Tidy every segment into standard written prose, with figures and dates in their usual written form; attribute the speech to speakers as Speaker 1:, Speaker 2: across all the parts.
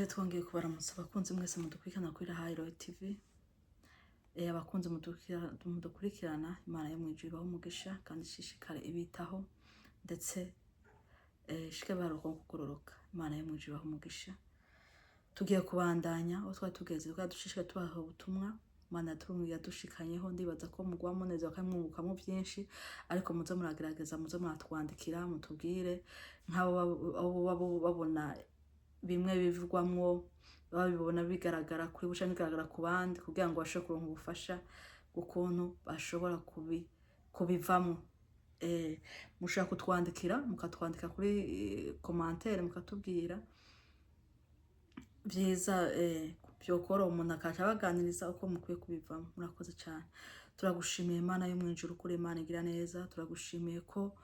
Speaker 1: Twongeye kubaramutsa abakunzi mwese mudukurikirana kuri Rahayiro TV. Abakunzi mudukurikirana, Imana yo mwijuru ibahe umugisha kandi ishishikare ibitaho, ndetse ishike baruka kugororoka. Imana yo mwijuru ibahe umugisha. Tugiye kubandanya aho twari tugeze, twari dushishikaye tubaha ubutumwa Imana yadushikanyeho. Ndibaza ko mugwa munezero kandi mwungukamo byinshi, ariko muze muragerageza, muze muratwandikira, mutubwire nk'abo baba babona bimwe bivugwamwo, babibona bigaragara kuri buca bigaragara ku bandi, kugira ngo bashobore kuronka ubufasha bw'ukuntu bashobora kubivamwo. Mushobora kutwandikira, mukatwandika kuri commentaire, mukatubwira byiza byokora umuntu akaca abaganiriza uko mukwiye kubivamo. Murakoze cyane. Turagushimiye Imana yo mu ijuru, kuri Imana igira neza. Turagushimiye ko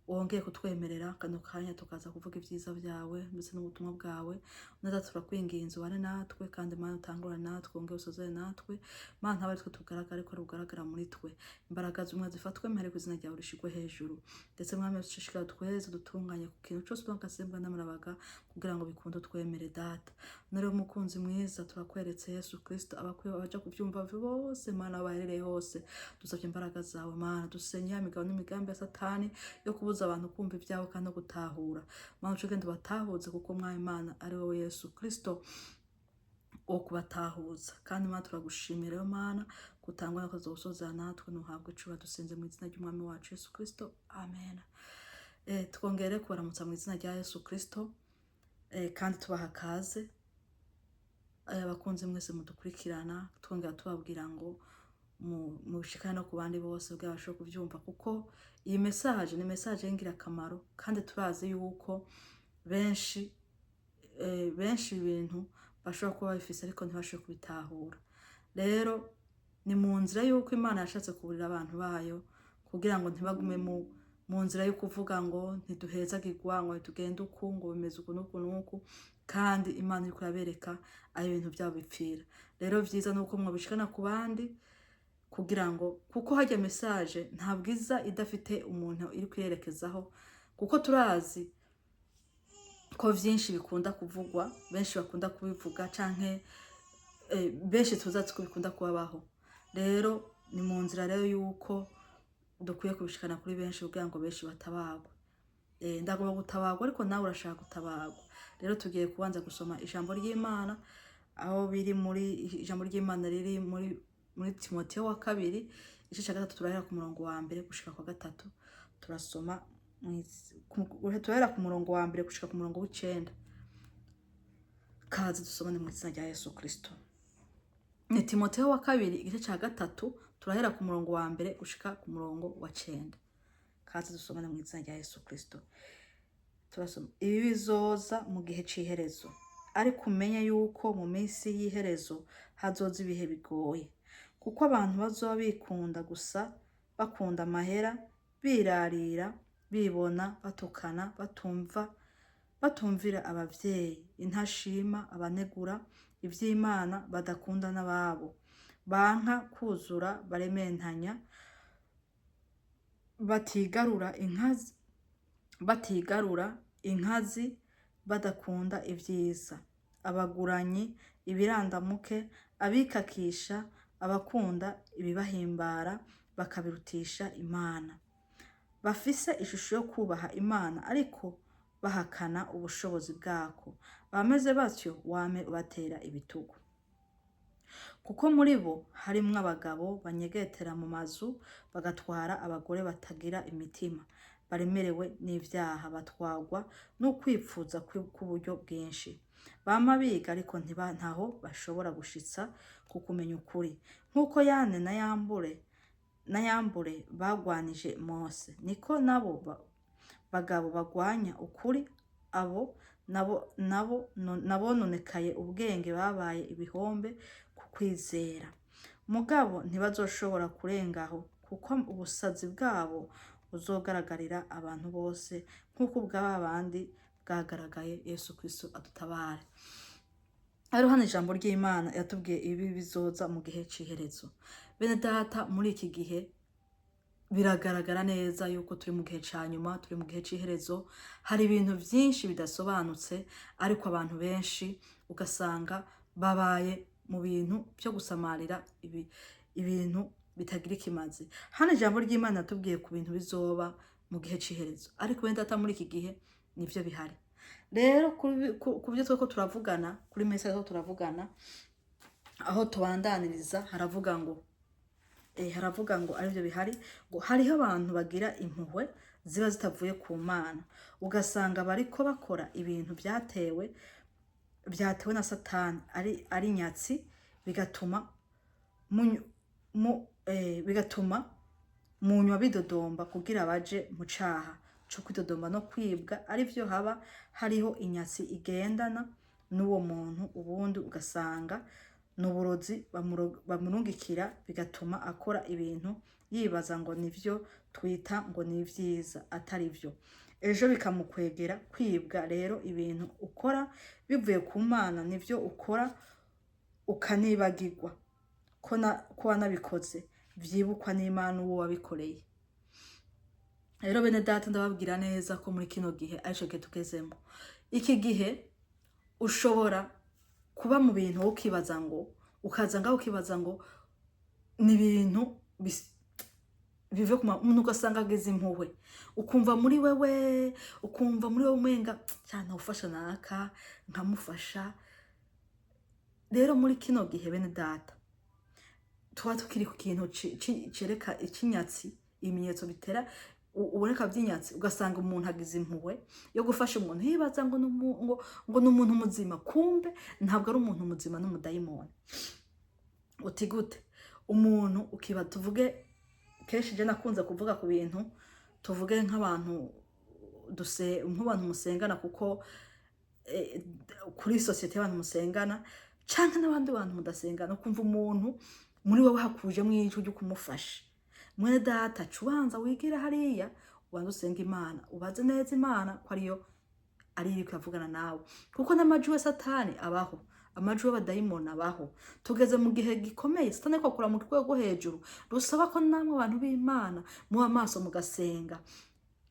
Speaker 1: wongeye kutwemerera kano kanya tukaza kuvuga ibyiza byawe ndetse n'ubutumwa bwawe neza. Turakwinginze ubane natwe, kandi Mana utangurane natwe, wongere usozere natwe. Mana, ntabwo ari twe tugaragara, ariko ari ugaragara muri twe. Imbaraga z'umwe zifatwe mbere ku izina ryawe rishigwe hejuru, ndetse Mwami ushishikara tweze, dutunganye ku kintu cyose ugasembwa n'amarabaga, kugira ngo bikunde twemere Data. None umukunzi mwiza, turakweretse Yesu Kristo, abakwiye baja kubyumva bose, Mana, aho baherereye hose, dusabye imbaraga zawe Mana. Dusenye imigabo n'imigambi ya Satani yo kubuza abantu kumva ibyawe kandi no gutahura. Mana, uce ugenda ubatahuze, kuko Mwami Imana ari wowe Yesu Kristo wo kubatahuza. Kandi Mana, turagushimira rero Mana kutangwa nakoze gusoza natwe, ntuhabwe icuba. Dusenze mu izina ry'Umwami wacu Yesu Kristo, amen. Twongere kubaramutsa mu izina rya Yesu Kristo, kandi tubaha kaze abakunzi mwese mudukurikirana. Twongera tubabwira ngo mubishikane no ku bandi bose kugira bashobore kubyumva, kuko iyi message ni message y'ingirakamaro, kandi turazi yuko benshi ibintu bashobora kuba babifise ariko ntibashobore kubitahura. Rero ni mu nzira y'uko Imana yashatse kuburira abantu bayo, kugira ngo ntibagume mu nzira yo kuvuga ngo ntiduhezagirwa, ngo ntitugende uku, ngo bimeze uku n'uku n'uku, kandi Imana iriko irabereka aho ibintu byabo bipfira. Rero vyiza ni uko mwabishikana ku bandi, kugira ngo, kuko hajya message ntabwo iza idafite umuntu iri kuyerekezaho, kuko turazi ko vyinshi bikunda kuvugwa, benshi bakunda kubivuga, canke benshi tuzazi ko bikunda kubabaho. Rero ni mu nzira rero yuko dukwiye kubishikana kuri benshi, kugira ngo benshi batabagwe. Ndagomba gutabagwa, ariko nawe urashaka gutabagwa. Rero tugiye kubanza gusoma ijambo ry'Imana, aho biri muri ijambo ry'Imana riri muri Timoteyo wa kabiri, igice cya gatatu. Turahera ku murongo wa mbere gushika kwa gatatu. Turasoma turahera ku murongo wa mbere gushika ku murongo w'icenda. Kaze dusomane mu izina rya Yesu Kristo. Ni Timoteyo wa kabiri, igice cya gatatu, turahera ku murongo wa mbere gushika ku murongo wa cenda. Kaze dusomane mu izina rya Yesu Kristo. Turasoma: "Ibi bizoza mu gihe c'iherezo. Ariko umenye yuko mu minsi y'iherezo hazoza ibihe bigoye, kuko abantu bazoba bikunda gusa, bakunda amahera, birarira, bibona, batukana, batumva, batumvira abavyeyi, intashima, abanegura ivy'Imana, badakunda n'ababo, banka kuzura, barementanya, batigarura inkazi, batigarura inkazi, badakunda ivyiza, abaguranyi, ibirandamuke, abikakisha, abakunda ibibahimbara bakabirutisha Imana, bafise ishusho yo kubaha Imana ariko bahakana ubushobozi bwako. Abameze batyo wame ubatera ibitugu. Kuko muri bo harimwo abagabo banyegetera mu mazu, bagatwara abagore batagira imitima, baremerewe n'ivyaha, batwarwa n'ukwipfuza kw'uburyo bwinshi. Bama biga, ariko ntaho bashobora gushitsa ku kumenya ukuri. Nk'uko Yane na Yambure bagwanije Mose, niko nabo bagabo bagwanya ukuri. Abo nabo nabononekaye ubwenge, babaye ibihombe ku kwizera. Mugabo ntibazoshobora kurengaho, kuko ubusazi bwabo buzogaragarira abantu bose, nk'uko ubwa bandi bwagaragaye. Yesu Kristo adutabare." Rero hano ijambo ry'Imana yatubwiye ibi bizoza mu gihe c'iherezo. Bene Data, muri iki gihe Biragaragara neza yuko turi mu gihe ca nyuma, turi mu gihe c'iherezo. Hari ibintu vyinshi bidasobanutse, ariko abantu benshi ugasanga babaye mu bintu vyo gusamarira ibintu bitagira ikimazi. Hano ijambo ry'Imana yatubwiye ku bintu bizoba mu gihe c'iherezo, ariko wenda ata muri iki gihe nivyo bihari. Rero ku byo tweko turavugana kuri mesa, two turavugana aho tubandaniriza, haravuga ngo haravuga ngo arivyo bihari, ngo hariho abantu bagira impuhwe ziba zitavuye ku Mana, ugasanga bariko bakora ibintu byatewe na Satani, ari nyatsi, bigatuma bigatuma munywa bidodomba kugira baje mu caha co kwidodomba no kwibwa, arivyo haba hariho inyatsi igendana n'uwo muntu. Ubundi ugasanga ni uburozi bamurungikira, bigatuma akora ibintu yibaza ngo nivyo twita ngo ni vyiza, atari vyo, ejo bikamukwegera kwibwa. Rero ibintu ukora bivuye ku Mana nivyo ukora ukanibagirwa ko wanabikoze, vyibukwa n'Imana uwo wabikoreye. Rero bene data, ndababwira neza ko muri kino gihe arico gihe tugezemo. Iki gihe ushobora kuba mu bintu wowe ukibaza ngo, ukaza ngaho ukibaza ngo ni ibintu bive ku umuntu, ugasanga ageze impuhwe, ukumva muri wewe, ukumva muri wewe umenga cyane ufasha naka nkamufasha. Rero muri kino gihe, bene data, tuba tukiri ku kintu cereka ikinyatsi, ibimenyetso bitera uboneka by'inyatsi, ugasanga umuntu agize impuhwe yo gufasha umuntu, yibaza ngo ni umuntu muzima, kumbe ntabwo ari umuntu muzima, n'umudayimoni. Uti gute? Umuntu ukiba, tuvuge, kenshi je nakunze kuvuga ku bintu, tuvuge nk'abantu duse, nk'abantu musengana, kuko kuri sosiyete y'abantu musengana canke n'abandi bantu mudasengana, ukumva umuntu muri wowe hakujemwo ijwi ryo kumufasha. Mwene data, ca ubanza wigire hariya, ubanza usenga Imana, ubaze neza Imana ko ariyo ari iriko iravugana nawe, kuko n'amajwi ya Satani abaho, amajwi y'abadayimoni abaho. Tugeze mu gihe gikomeye, Satani ariko akora mu rwego rwo hejuru, rusaba ko namwe abantu b'Imana muba maso, mugasenga,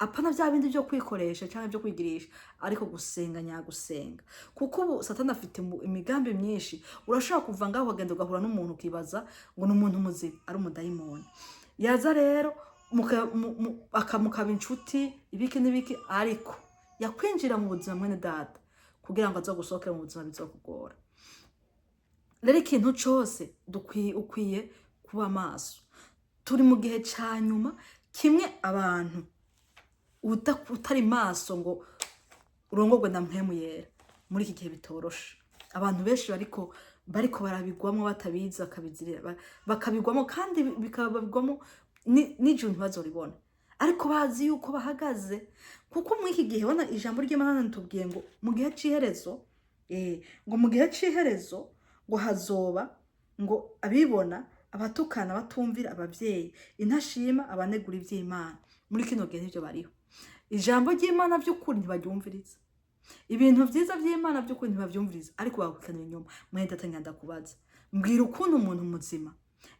Speaker 1: apana bya bindi byo kwikoresha cyangwa byo kwigirisha, ariko gusenga nyagusenga, kuko ubu Satani afite imigambi myinshi. Urashobora kuva ngaho ukagenda ugahura n'umuntu, ukibaza ngo ni umuntu muzima, ari umudayimoni. Yaza rero akamukaba inshuti, ibiki n'ibiki, ariko yakwinjira mu buzima, mwene data, kugira ngo aze gusohoke mu buzima bizokugora. Rero ikintu cose ukwiye kuba maso. Turi mu gihe ca nyuma kimwe abantu utari maso ngo urongorwe na Mpwemu Yera muri iki gihe bitoroshe. Abantu benshi bariko barabigwamo batabizi, bakabizirira, bakabigwamo, kandi bikababigwamo n'ijuru ntibazoribona, ariko bazi yuko bahagaze. Kuko muri iki gihe bona ijambo ry'Imana ritubwiye ngo mu gihe c'iherezo, ngo mu gihe c'iherezo ngo hazoba ngo abibona, abatukana, batumvira abavyeyi, intashima, abanegura ivy'Imana. Muri kino gihe nivyo bariho. Ijambo ry'Imana vy'ukuri ntibaryumviriza, ibintu vyiza vy'Imana vy'ukuri ntibavyumviriza, ariko bakurikirana ibinyoma. Mwene data, ndakubaza, mbwira ukuntu umuntu muzima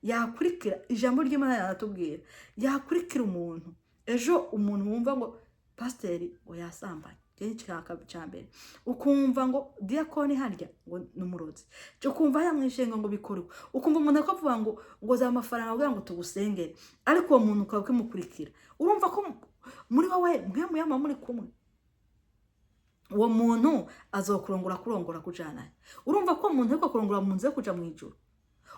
Speaker 1: yakurikira ijambo ry'Imana yaratubwira, yakurikira umuntu ejo, umuntu wumva ngo pasiteri ngo yasambanye, icya mbere, ukumva ngo diyakoni harya ngo ni umurozi, ukumva hariya mwishenga ngo bikorwe, ukumva umuntu ariko avuga ngo za amafaranga kugira ngo tugusengere, ariko uwo muntu ukaba ukimukurikira. Urumva ko muri wowe mwe muyama muri kumwe, uwo muntu azokurongora, kurongora kujana. Urumva ko umuntu ariko kurongora mu nzu yo kuja mu ijuru,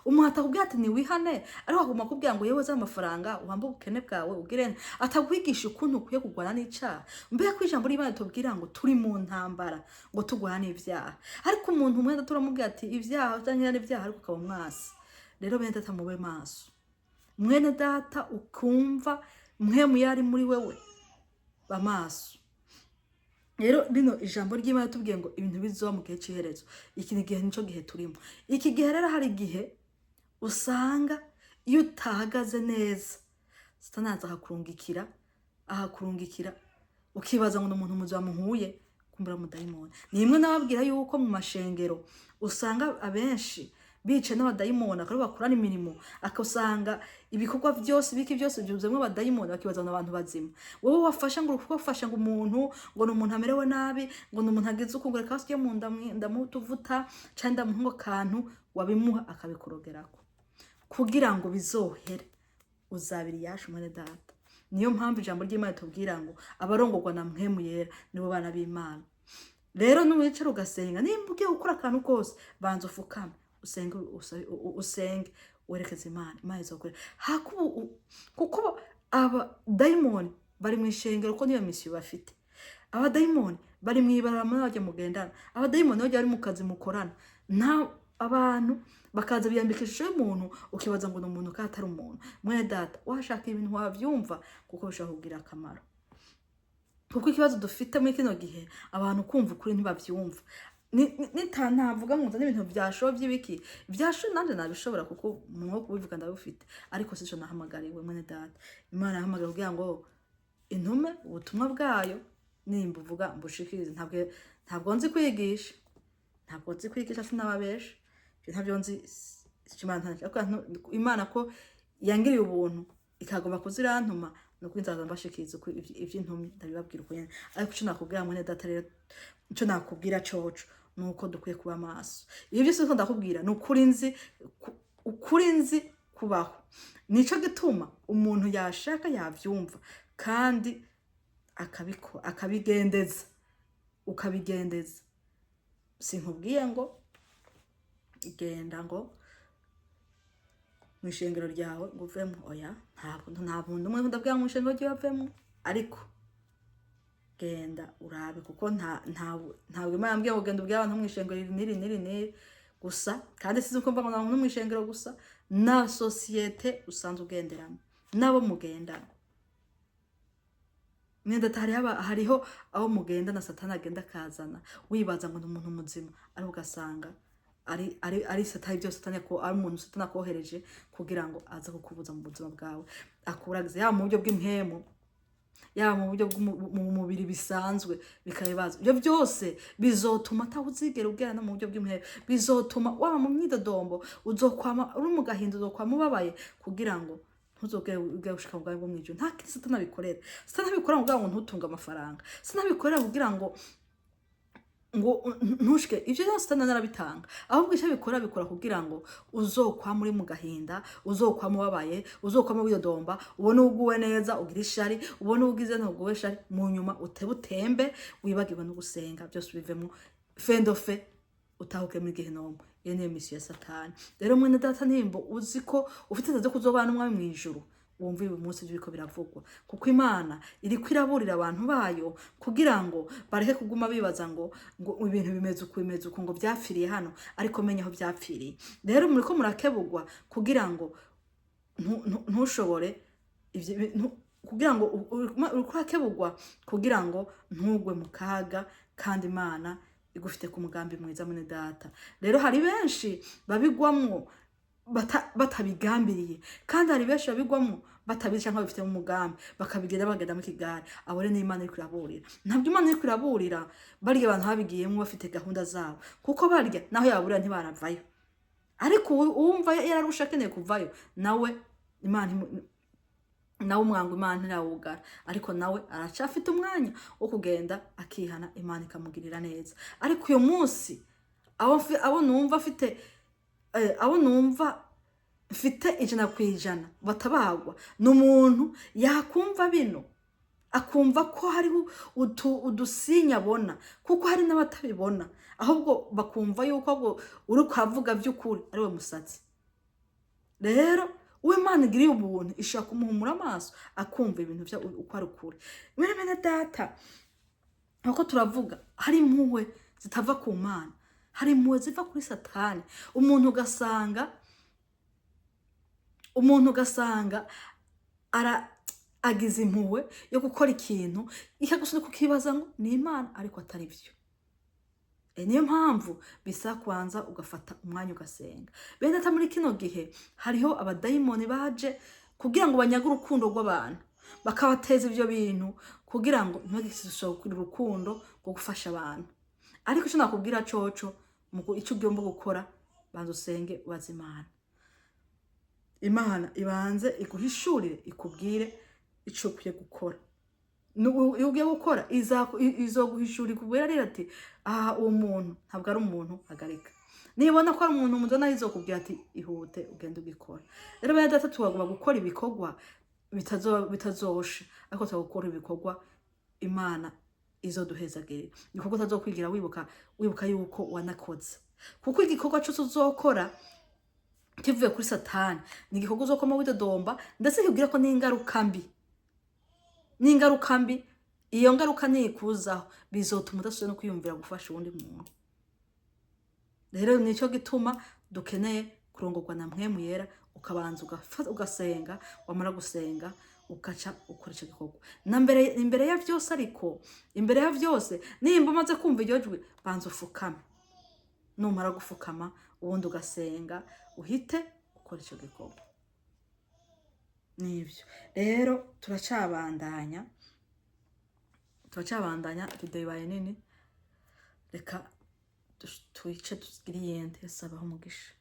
Speaker 1: umuntu atakubwira ati niwihane, ariko aguma akubwira ngo yewe za amafaranga uhambe ubukene bwawe, ugire atakwigisha ukuntu ukwiye kurwana n'icaha. Mbega ko ijambo ry'Imana tubwira ngo turi mu ntambara, ngo turwana n'ivyaha, ariko umuntu umwe turamubwira ati ivyaha cyangwa n'ivyaha, ariko ukaba umwasi. Rero bene data, mube maso. Mwene data, ukumva Mpwemu yari muri wewe, ba maso. Rero rino ijambo ry'Imana tubwiye ngo ibintu bizoba mu gihe c'iherezo, iki ni gihe, nico gihe turimo. Iki gihe rero hari igihe usanga iyo utahagaze neza, Satani aza akakurungikira, ukibaza ngo ni umuntu muzima muhuye, kumbura mudayimoni. Ni imwe nababwira yuko mu mashengero usanga abenshi Bica n'abadayimoni, akaba bakorana imirimo, akasanga ibikorwa byose biki byose byuzuyemo abadayimoni, bakibaza ngo ni abantu bazima. Wowe wafasha ngo wafasha ngo umuntu, ngo ni umuntu amerewe nabi, ngo ni umuntu agize uko, ngo reka basye mu nda, ndamuha utuvuta canke ndamuha ngo kantu, wabimuha akabikurogerako kugira ngo bizohere uzabira iyashu. Mwene data, niyo mpamvu ijambo ry'Imana tubwira ngo abarongorwa na Mpwemu Yera nibo bana b'Imana. Rero nuwicara ugasenga, nimba ugiye gukora akantu kose, banza ufukame usenge, usenge werekeze Imana, Imana izokora. Hakubu kuko abadayimoni bari mu ishengero, ko niyo mission bafite. Abadayimoni bari mu ibarabara muri bajya mugendana, abadayimoni bajya bari mu kazi mukorana, nta abantu bakaza biyambika ishusho y'umuntu, ukibaza ngo ni umuntu kandi atari umuntu. Mwene data, washaka ibintu wabyumva kuko bishobora kugira akamaro, kuko ikibazo dufite muri kino gihe, abantu kumva ukuri ntibavyumva. Ntavuga ngo nzane ibintu byasho by'ibiki byasho, nanjye nabishobora kuko umuntu wo kubivuga ndabufite, ariko sico nahamagariwe. Mwene data, Imana yahamagariwe kugira ngo intume ubutumwa bwayo, nimba uvuga mbushikirize. Ntabwo nzi kwigisha, ntabwo nzi kwigisha, sinababesha, ibyo ntabyo nzi. Ariko Imana ko yangiriye ubuntu ikagomba kuzirantuma, nuko nzaza mbashikiriza uko ivy'intumyi ndabibabwira uko nyene. Ariko ico nakubwira, mwene data, rero ico nakubwira coco nuko dukwiye kuba maso. Ibi byose uko ndakubwira ni ukuri nzi, ukuri nzi kubaho. Nico gituma umuntu yashaka yavyumva kandi akabiko akabigendeza, ukabigendeza. Sinkubwiye ngo genda ngo mu ishengero ryawe ngo uvemo, oya, ntabwo nta muntu umwe ndabwira mu ishengero ryawe avemo, ariko genda urabe, kuko ntabwo Imana yambwiye ngo genda ubwire abantu mu ishengero iri n'iri n'iri n'iri gusa. Kandi sizi uko mva ngo no mu ishengero gusa, na sosiyete usanzwe ugenderamo nabo mugendana. Mwenda hariho aho mugendana Satani agenda akazana, wibaza ngo ni umuntu muzima, ariko ugasanga ari Satani. Byose Satani ko ari umuntu Satani akohereje kugira ngo aze kukubuza mu buzima bwawe, akuragize, yaba mu buryo bw'impwemu, yaba mu buryo mu mubiri bisanzwe, bikabibaza. Ibyo byose bizotuma ataho uzigera ugera no mu buryo bw'impwemu, bizotuma waba mu myidodombo, uzokwama uri mu gahinda, uzokwama ubabaye, kugira ngo ntuzogere ugere gushika mu bwami bwo mw'ijuru. Nta kindi Satani abikorera. Satani abikorera kugira ngo ntutunge amafaranga, Satani abikorera kugira ngo ntushike, ibyo byose Satani arabitanga. Ahubwo icyo abikora, abikora kugira ngo uzokwama uri mu gahinda, uzokwama ubabaye, uzokwama widodomba, ubone uguwe neza ugira ishari, ubone ugize ntuguwe ishari, mu nyuma utebe utembe, wibagirwe no gusenga, byose ubivemo fendofe, utahuke muri gehinomu. Iyo niyo mission ya Satani. Rero mwene data, nimba uzi ko ufite inzira zo kuzobana n'Umwami mu ijuru, wumva uyu munsi ibyo biriko biravugwa, kuko Imana iriko iraburira abantu bayo kugira ngo bareke kuguma bibaza ngo ibintu bimeze uku, bimeze uku, ngo byapfiriye hano, ariko menya aho byapfiriye. Rero muriko murakebugwa kugira ngo ntushobore ivyo kugira ngo uriko urakebugwa kugira ngo ntugwe mu kaga, kandi Imana igufite ku mugambi mwiza. Mwene data, rero hari benshi babigwamwo batabigambiriye, kandi hari benshi babigwamwo batabizi cyangwa babifitemo umugambi, bakabigenda bagenda mu kigare. Abo rero ni Imana iriko iraburira. Ntabwo Imana iriko iraburira barya abantu babigiyemo bafite gahunda zabo, kuko barya naho yaburira ntibaravayo. Ariko uwumva yararusha akeneye kuvayo, nawe Imana nawe umwango Imana ntirawugara, ariko nawe aracafite umwanya wo kugenda akihana, Imana ikamugirira neza. Ariko uyu munsi abo numva afite abo numva mfite 100% batabagwa ni umuntu yakumva bino, akumva ko hariho udusinya abona, kuko hari n'abatabibona, ahubwo bakumva yuko ahubwo uri kuhavuga by'ukuri ari we musatsi. Rero uwo Imana igiriye ubuntu ishobora kumuhumura amaso, akumva ibintu bya uko ari ukuri. Mwene data, nkuko turavuga, hari impuhwe zitava ku Mana, hari impuhwe ziva kuri Satani. Umuntu ugasanga ara agize impuhwe yo gukora ikintu, ikagusunika ukibaza ngo ni Imana, ariko atari byo. Niyo mpamvu bisaba kubanza ugafata umwanya ugasenga. Bene data, muri kino gihe hariho abadayimoni baje kugira ngo banyage urukundo rw'abantu, bakabateza ibyo bintu kugira ngo ntibagishobore urukundo rwo gufasha abantu. Ariko icyo nakubwira coco, icyo ugomba gukora Banza usenge, ubaze Imana. Imana ibanze iguhishurire, ikubwire ico ukwiye gukora. Iyo ugiye gukora, izoguhishura, ikubwira rero ati: "Aha, uwo muntu ntabwo ari umuntu, hagarika." Nibona ko ari umuntu muzana, izokubwira ati: "Ihute ugende ugikora." Rero bene data, tugomba gukora ibikorwa bitazosha, ariko tugakora ibikorwa Imana izoduhezagirira, igikorwa utazokwigira wibuka yuko wanakoze. Kuko igikorwa cyose uzokora kivuye kuri Satani ni igikorwa uzokoma widodomba, ndetse kibwira ko n'ingaruka mbi, n'ingaruka mbi. Iyo ngaruka nikuzaho, bizotuma udasubira no kwiyumvira gufasha uwundi muntu. Rero nicyo gituma dukeneye kurongorwa na Mpwemu Yera. Ukabanza ugasenga, wamara gusenga ugaca ukora icyo gikorwa. Na mbere, imbere ya byose, ariko imbere ya byose, nimba umaze kumva iryo jwi, banza ufukame. Numara gufukama, ubundi ugasenga, uhite ukora icyo gikorwa. Nibyo rero, turacabandanya. Video ibaye nini, reka twice tugire iyindi. Yesu abahe umugisha.